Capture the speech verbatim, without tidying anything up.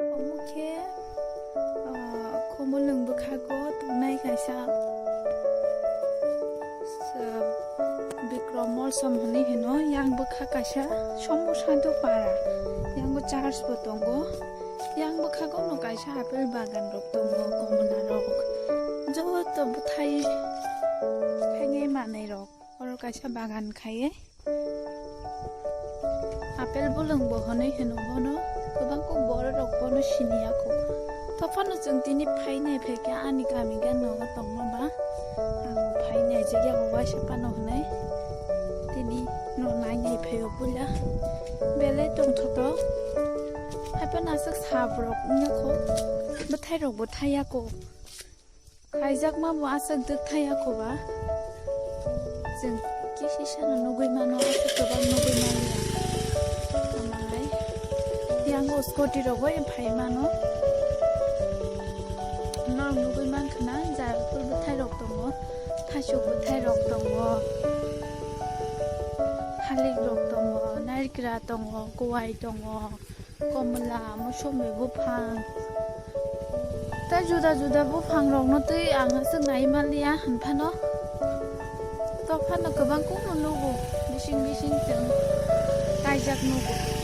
Omo khe, ah, Khumulwng bwkhago tongnai kaisa, ah, Bikrom Molsom hinwi hino, yang bwkha kaisa Somo Santu Para, yango church bo tongo, yang bwkhago no kaisa apple bagan rok tongo, komla rok, joto bwthai thainai manwi rok. Oro kaisa bagan khaye. Apple bulung bo hwnwi hino bono. Kwbang kuk borok rok bono siniya kho. Tophano chwng tini phainai phaikhe ani kami gana o tongma ba. Ang phainai jagao waisa phano hwnwi. Tini no nainai phaio puila. Belai tongthoto. Haiphano aswk sap rok wngya kho. Bwthai rok bo thaiya kho. Khaijakma bo aswk dwk thaiya kho ba. Chwng kisi sano nugwi mano, aswk kwbang nugwi manya. Tamo hai yango scooty rok bai phai mano. Norok nugwi mankha na, jarpul bwthai rok tongo, thaichuk bwthai rok tongo, halik rok tongo, narikra tongo, kuwai tongo. Komla, mosomwi buphang. Tei juda juda buphangrokno twi ang aswk nai manliya hwnphano. Tophano kwbang kukno nugo, bising bising chwng kaijak nugo.